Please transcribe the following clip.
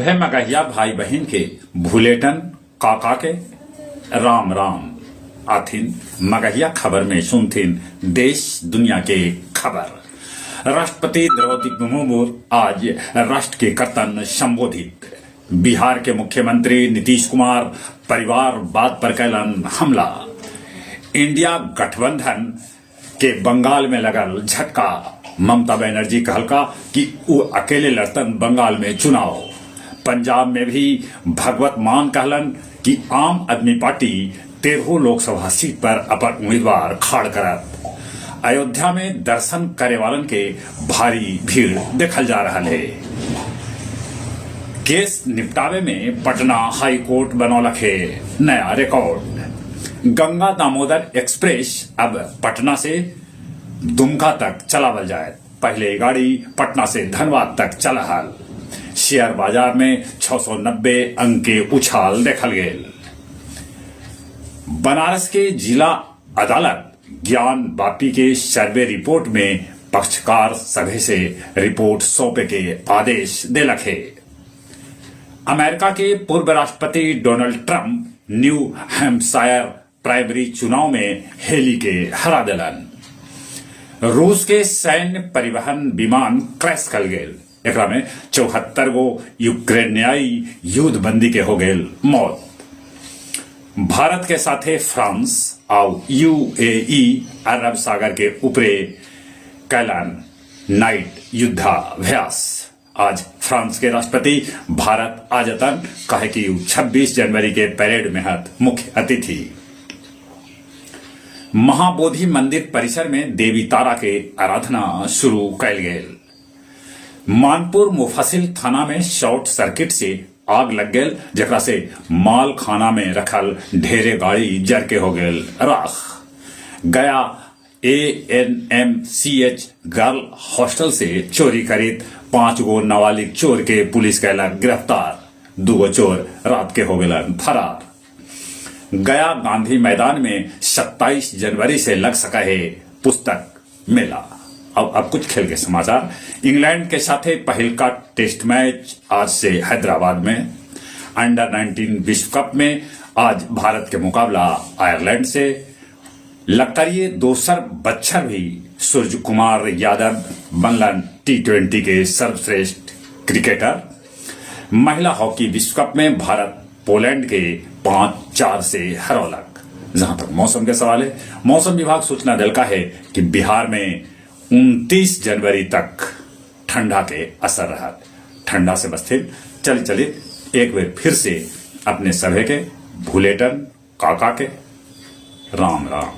सभे मगहिया भाई बहिन के भुलेटन काका के राम राम। आथिन मगहिया खबर में सुनथिन देश दुनिया के खबर। राष्ट्रपति द्रौपदी मुर्मू आज राष्ट्र के करतन संबोधित। बिहार के मुख्यमंत्री नीतीश कुमार परिवारवाद पर कैलन हमला। इंडिया गठबंधन के बंगाल में लगल झटका। ममता बनर्जी कहलका कि ऊ अकेले लड़तन बंगाल में चुनाव। पंजाब में भी भगवत मान कहलन कि आम आदमी पार्टी तेरहो लोकसभा सीट पर अपन उम्मीदवार खाड़ करत। अयोध्या में दर्शन करे वालन के भारी भीड़ देखल जा रहल हे। केस निपटावे में पटना हाई कोर्ट बनौलक हे नया रिकॉर्ड। गंगा दामोदर एक्सप्रेस अब पटना से दुमका तक चलावल जायत। पहले गाड़ी पटना से धनबाद तक चलऽ हल। शेयर बाजार में 690 अंक के उछाल देखल गेल। बनारस के जिला अदालत ज्ञान वापी के सर्वे रिपोर्ट में पक्षकार सभे से रिपोर्ट सौंपे के आदेश देलक हे। अमेरिका के पूर्व राष्ट्रपति Donald Trump New Hampshire primary चुनाव में हेली के हरा देलन। रूस के सैन्य परिवहन विमान क्रैश कल गेल। एकरा में 74 गो यूक्रेनियाई युद्ध बंदी के हो गेल मौत। भारत के साथे फ्रांस आउ यूएई अरब सागर के ऊपरे कैलन नाइट युद्धाभ्यास। आज फ्रांस के राष्ट्रपति भारत आ जतन, काहे कि ऊ 26 जनवरी के परेड में हत मुख्य अतिथि। महाबोधि मंदिर परिसर में देवी तारा के आराधना शुरू कैल गेल। मानपुर मुफस्सिल थाना में शॉर्ट सर्किट से आग लग गेल, जेकरा से माल खाना में रखल ढेरे गाड़ी जर के हो गेल राख। गया एएनएमसीएच गर्ल हॉस्टल से चोरी करीत 5 गो नाबालिग चोर के पुलिस कैलक गिरफ्तार। दूगो चोर रात के हो गेलन फरार। गया गांधी मैदान में 27 जनवरी से लग सका है पुस्तक मेला। अब कुछ खेल के समाचार। इंग्लैंड के साथे पहिलका टेस्ट मैच आज से हैदराबाद में। अंडर 19 विश्व कप में आज भारत के मुकाबला आयरलैंड से। लकरिए दोसर बच्छर भी सूर्य कुमार यादव बनलन टी20 के सर्वश्रेष्ठ क्रिकेटर। महिला हॉकी विश्व कप में भारत पोलैंड के 5-4 से हरौलक। जहां तक मौसम के सवाल है, मौसम विभाग सूचना दिलका है कि बिहार में 29 जनवरी तक ठंडा के असर रहा। ठंडा से बचते चल चलित एक बार फिर से अपने सभे के भूलेटन काका के राम राम।